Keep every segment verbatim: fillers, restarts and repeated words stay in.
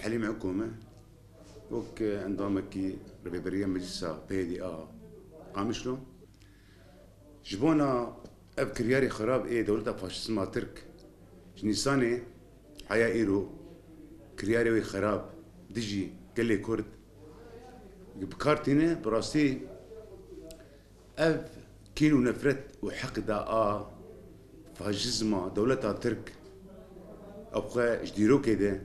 Elî Mehkûm e, wek endamekî Rêveberiya Meclisa P Y D A Qamişlo. Ji bona ev kiryarê xirab ê dewleta faşîzma Tirk ji Nîsanê heya îro kiryarê wê xirab dijî gelê Kurd bi kar tîne, bi rastî ev kîn û nefret û hiqda a faşîzma dewleta Tirk ew xwe ji dîrokê de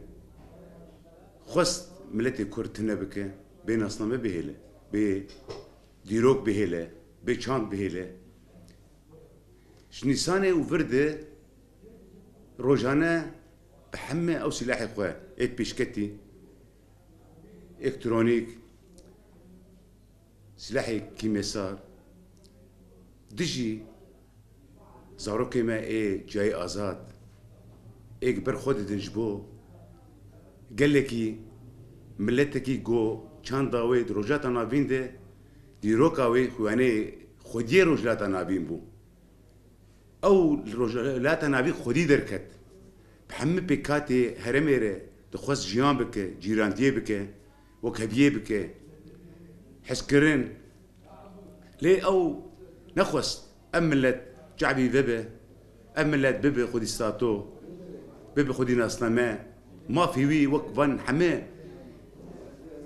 xwest miletê Kurd tune bike, bê nasname bihêle, bê dîrok bihêle, bê çand bihêle. Ji Nîsanê û vir de rojane bi hemî ew sîlahê xwe êk pêşketî, elektronîk, sîlahê kîmyesar, dijî zarokê me ê cayê azad, êk ber xwe didin ji bo gelekî, miletekî ku çanda wê di Rojhilata Navîn de dîroka wê xuyanê xwediyê Rojhilata Navîn bû. Ew li Rojhilata Navîn xwedî derket. Bi hemî pêkhatê herêmê re dixwest jiyan bike, cîrantiyê bike, wekheviyê bike, hezkirin. Lê ew nexwest ev milet çavî vebe, ev milet bibe xwedî stato, bibe xwedî nasname, mafê wî wek van heme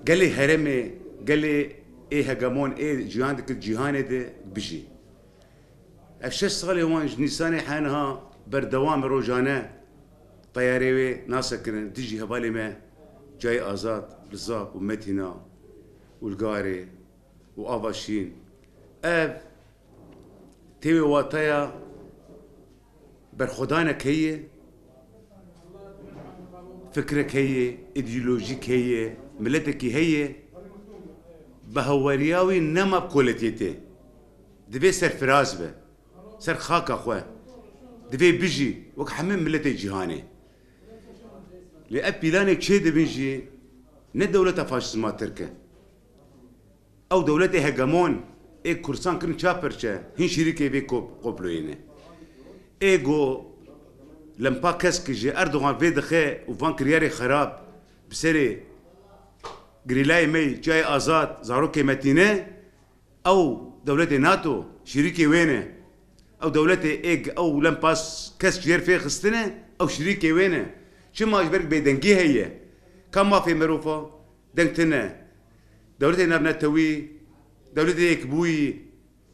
gelê herêmê, gelê ê hegemon ê jiyan dikir cîhanê de bijî. Ev şeş salê wan ji Nîsanê heniha berdewam e, rojane teyarê wê nasekirin dijî hevalê me Cayê Azad, li Zap û Metîna û li Garê û Ava Şîn. Ev tê wê wateya berxwedanek heye, fikrek heye, îdeolojîk heye, miletekî heye, bi haweriya wî nema bi koletiyetê. Divê serfiraz be, ser xaka xwe. Divê bijî wek hemî miletê cîhanê. Lê ev pîlanê çê dibin jî ne dewleta faşîzma Tirk e. Ew dewletê hegemon ê Kurdistan kirin çar perçe, hîn şirîkê vê kop-, komployê ne. Ê go lempa kesk ji Erdogan vê dixe û van kiryarê xerab bi serê girîlayê me yê Cayê Azad, zarokê me tîne, ew dewletê NATO şirîkê wê ne. Ew dewletê ê g-, ew lempas kesk ji yer fê xistine, ew şirîkê wê ne. Çima? Ji ber bêdengî heye. Ka mafê mirofa deng tine. Dewletê navnetewî, dewletê yekbûyî,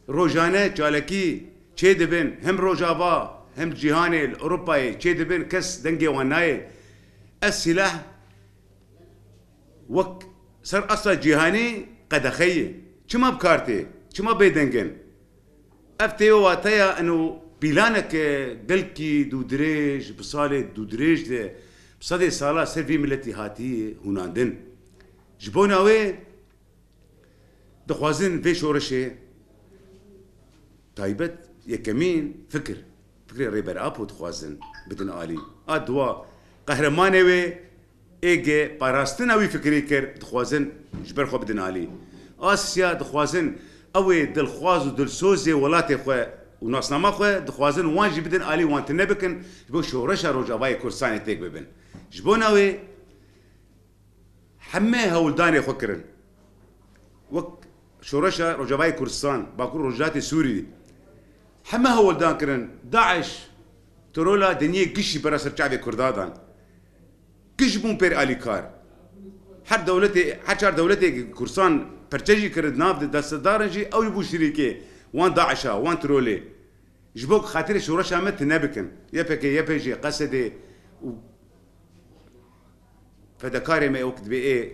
rojane çalakî çê dibin, hem Rojava, hem cîhanê, li Ewropayê çê dibin, kes dengê wan nayê. Ev sîlah wek ser asta cîhanî qedexe ye. Çima bi kar tê? Çima bêdeng in? Ev tê wateya eno pîlaneke gelkî dûdirêj, bi salê dûdirêj de, bi sedê sala ser vî miletî hatiye hûnandin. Ji bona wê dixwazin vê şoreşê taybet yekemîn fikir, fikrê Rêber Apo dixwazin bidin alî. A dua qehremanê wê ê g parastina wî fikirî kir, dixwazin ji ber xwe bidin alî. A sisiya dixwazin ew ê dilxwaz û dilsozê welatê xwe û nasnama xwe dixwazin wan jî bidin alî, wan tune bikin, ji bo şoreşa Rojavayê Kurdistanê têk bibin. Ji bona wê heme hewldanê xwe kirin. Wek Şoreşa Rojavayê Kurdistan, Bakur Rojhilatê Sûrî, heme hewldan kirin. DAIŞ, trola dinyê gişî bera ser çavê Kurda dan. Giş bûn pêr alîkar. Her dewletê, her çar dewletê Kurdistan perçe jî kirin, nav de destedarin jî, ew jî bû şirîkê wan DAIŞa, wan trolê. Ji bo ku xatirê şoreşa me tune bikin. Y P G, Y P J, Q S D û fedekarê me wek divê ê,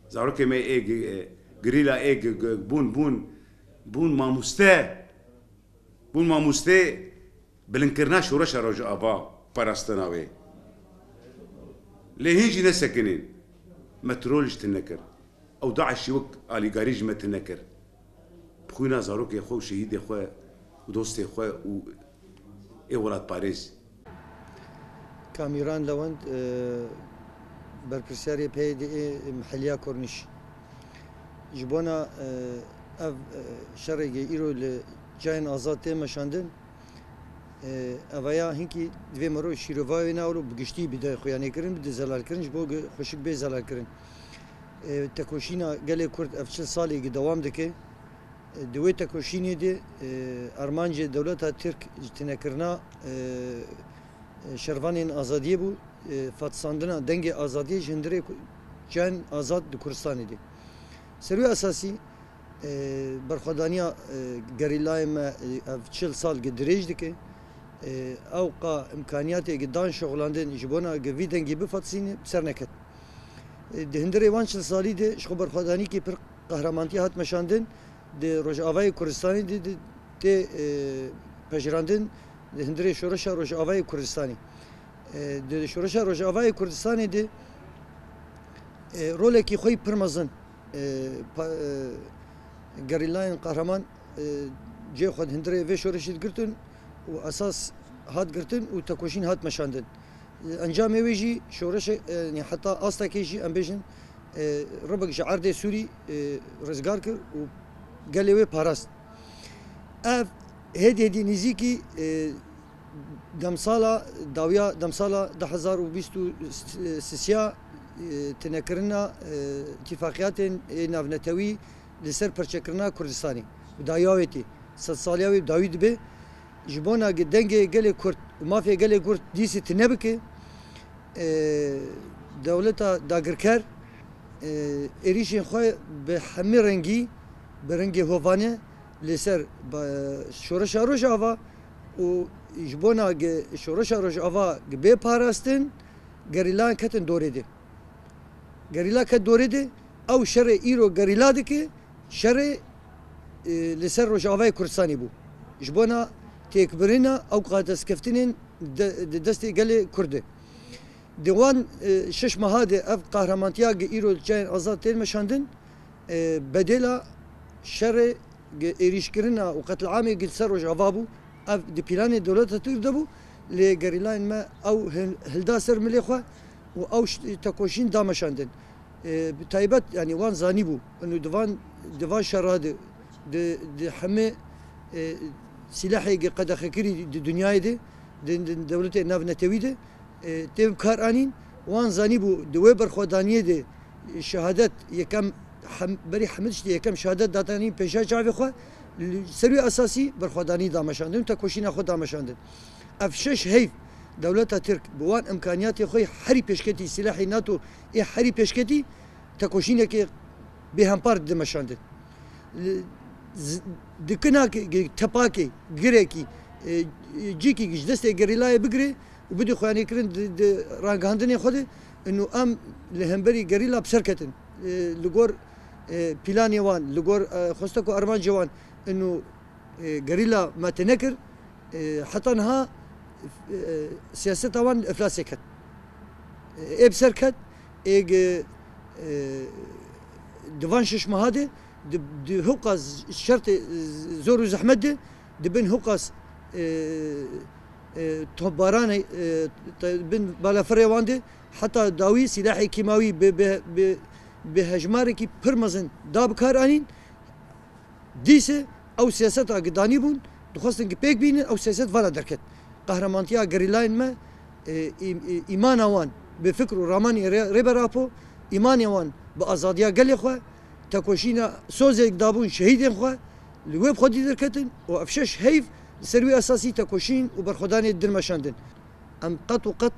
zarokê me ê gi-, e, girîla ê gi-, gi-, bûn, bûn, bûn mamoste, bûn mamoste bilinkirina şoreşa Rojava, parastina wê. Lê hîn jî nesekinîn. Me trol ji tune kir. Ew DAIŞ jî wek alîgarî ji me tune kir. Bi xwîna zarokê xwe û şehîdê xwe û dostê xwe û ê welatparêz. Kamîran Lewend, e, berpirsiyarê P Y D'ê miheliya Kornîş. Ji bona, e, ev, e, şerê ge îro li cayên azad tê meşandin, E, evaya hinkî divê mero şîrova wê newlo bi giştî bi de xuyanê kirin, bi de zelalkirin, ji bo gi xweşik bê zelalkirin. E, tekoşîna gelê Kurd ev çil salê gi dewam dike. E, di wê tekoşînê de, e, armancê dewleta Tirk ji tinekirina, e, e, şervanên azadiyê bû, e, fatisandina dengê azadiyê ji hundirê ku-, çiyayên azad di Kurdistanê de. Ser wê esasî, e, berxwedaniya, e, gerîlayê me, e, ev çil sal gi dirêj dike. E, ew qa imkaniyatê gi dan şixulandin ji bona gi vî dengî bifatisîne, bi ser neket. E, di hundirê wan çil salî de ji xwe berxwedanîkî pir qehremantiya hat meşandin, di Rojavayê Kurdistanê de, de tê, e, pejirandin di hundirê Şoreşa Rojavayê Kurdistanê. E, di Şoreşa Rojavayê Kurdistanê de, e, rolekî xwe yî pir mezin, e, pa-, e, gerîlayên qehreman, e, cihê xwe di hundirê vê şoreşî digirtin û esas hat girtin û tekoşîn hat meşandin. E, encamê wê jî şoreşe, e, yanî heta astekê jî em bêjin, e, ribek ji erdê Sûrî, e, rizgar kir û gelê wê parast. Ev hêdî hêdî nêzîkî, e, demsala, dawiya demsala du hezar û bîst û sisiya, e, tinekirina, e, îtîfaqiyatên ê navnetewî li ser perçekirina Kurdistanê. Bi dawiya wê tê. Sedsaliya wê bi dawî dibe. Ji bona gi dengê gelê Kurd û mafê gelê Kurd dîsî tune bike, e, dewleta dagirker, e, êrîşên xwe bi hemî rengî, bi rengê hovane li ser ba-, Şoreşa Rojava û ji bona gi Şoreşa Rojava gi bê parastin, gerîlayan ketin dorê de. Gerîla ket dorê de, ew şerê îro gerîla dike, şerê, e, li ser Rojavayê Kurdistanê bû. Ji bona têkbirina ew qadestkeftinên de, di destê gelê Kurd de. Di wan, e, şeş meha de ev qehremantiya gi îro li çiyayên azad tên meşandin, e, bedêla şerê gi êrîşkirina û qetliamê gi li ser Rojava bû. Ev di planê dewleta Tirk de bû, lê gerîlayên me ew hil-, hilda ser milê xwe û ew ş-, tekoşîn da meşandin. E, bi taybet, yanî wan zanîbû, inu di van, di van şera de, di, di hemê, e, sîlehê gi qedexekirî di dinyayê de, di, di dewletê navnetewî de, e, tê bi kar anîn. Wan zanîbû di wê berxwedaniyê de şehadet yekem hem-, berî hemî tiştî yekem şehadet datanîn pêşiya çavê xwe, li ser wî esasî berxwedanî dameşandin û tekoşîna xwe dameşandin. Ev şeş heyv dewleta Tirk bi wan imkaniyatê xwe herî pêşketî, sîlehê nato ê herî pêşketî tekoşînekê bêhempar dimeşandin. Li, z-, dikinakê, tepakê, girekî, e, cîkî ji destê gerîlayê bigire û bidî xuyanîkirin di, di ragihandinê xwe de, inu em li hemberî gerîla bi ser ketin. E, li gor, e, planê wan, li gor, e, xwestek û armancê wan, inu, e, gerîla me tune kir, e, heta niha, e, siyaseta wan iflasê ket. E, ê bi ser ket, ê gi, e, di van şeş meha de, di, di hiqas şertê, e, zor û zehmet de, di bin hiqas, e, e, topbaranê, e, te-, bin balafirê wan de, heta dawî sîlahê kîmawî bi, bi, bi, bi hejmarekî pir mezin da bi kar anîn. Dîse ew siyaseta gi danîbûn, dixwestin gi pêk bînin, ew siyaset vala derket. Qehremantiya gerîlayên me, e, î-, î-, îmana wan bi fikr û ramanê Rê-, Rêber Apo, îmanê wan bi azadiya gelê xwe, tekoşîna sozê gi dabûn şehîdên xwe, li wê bi xwedî derketin û ev şeş heyv li ser wî esasî tekoşîn û berxwedanê din meşandin. Em qet û qet,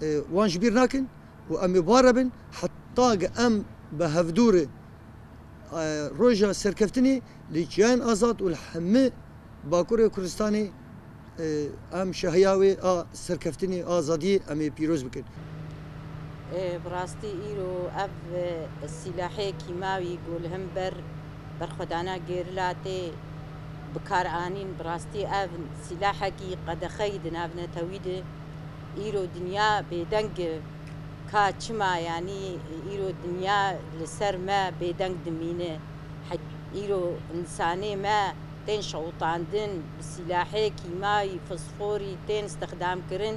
e, wan ji bîr nakin û em ê bi wan re bin heta ge em bi hevdû re, e, roja serkeftinê li çiyayên azad û li hemî Bakurê Kurdistanê, e, em şahiya wê a serkeftinê, a azadiyê em ê pîroz bikin. E, bi rastî îro ev, e, sîlahê kîmawî ku li hember berxwedana gerîla tê bi kar anîn, bi rastî ev sîlahekî qedexeyî di navnetewî de. Îro dinya bêdeng e. Ka çima, yanî îro dinya li ser me bêdeng dimîne. He-, îro însanê me tên şewitandin, bi sîlahê kîmayî, fosforî tên stixdamkirin.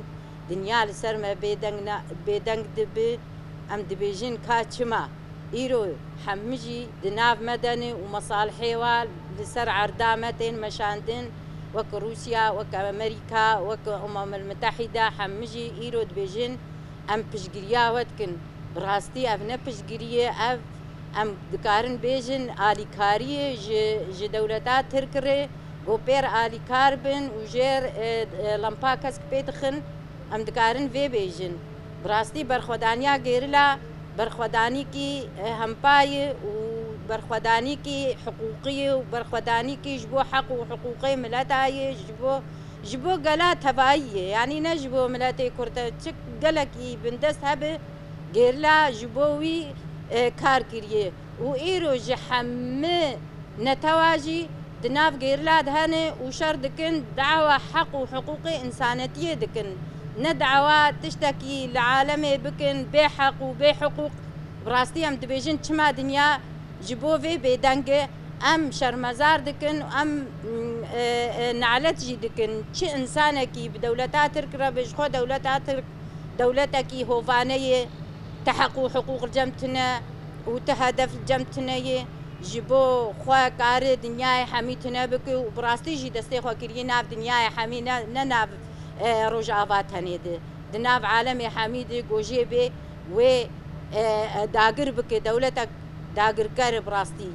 Dinya li ser me bêdeng ne-, bêdeng dibe. Em dibêjin ka çima? Îro hemî jî di nav me de ne û mesalihê wa li ser erda me tên meşandin Wek Rûsya, wek Amerîka, wek Umemul Mitehîde, hemû jî îro dibêjin, em piştgiriya we dikin. Bi rastî ev ne piştgirî ye, ev em dikarin bêjin alîkariyê ji, ji dewleta Tirk re, ku pêr alîkar bin û jêr, e, e, lampa kesk pê dixin, em dikarin vê bêjin. Bi rastî berxwedaniya gerîla berxwedanîkî, e, hempa ye û berxwedanîkî hiqûqî ye û berxwedanîkî ji bo heq û hiqûqê mileta ye, ji bo, ji bo gela tevayî ye. Yanî ne ji bo miletê Kurd e. Çi gelekî bindest hebe, gerîla ji bo wî, e, kar kiriye. Û îro ji hemû netewa jî di nav gerîla de hene û şer dikin, dawa heq û hiqûqê însanetiyê dikin. Ne dawa tiştekî li alemê bikin bê heq û bê hiqûq. Bi rastî em dibêjin çima dinya ji bo vê bêdeng e. Em şermezar dikin, em, e, e, nalet jî dikin. Çi însanekî bi dewleta Tirk re be, ji xwe dewleta Tirk dewletekî hovane ye, ti heq û hiqûq li cem tune û ti hedef li cem tune ye. Ji bo xwe kare dinyayê hemî tune bike û bi rastî jî destê xwe kiriye nav dinyayê hemî, ne, ne nav, e, Rojava tenê de. Di nav alemê hemî de gojê bê wê, e, e, dagir bike, dewletek dagirker e bi rastî.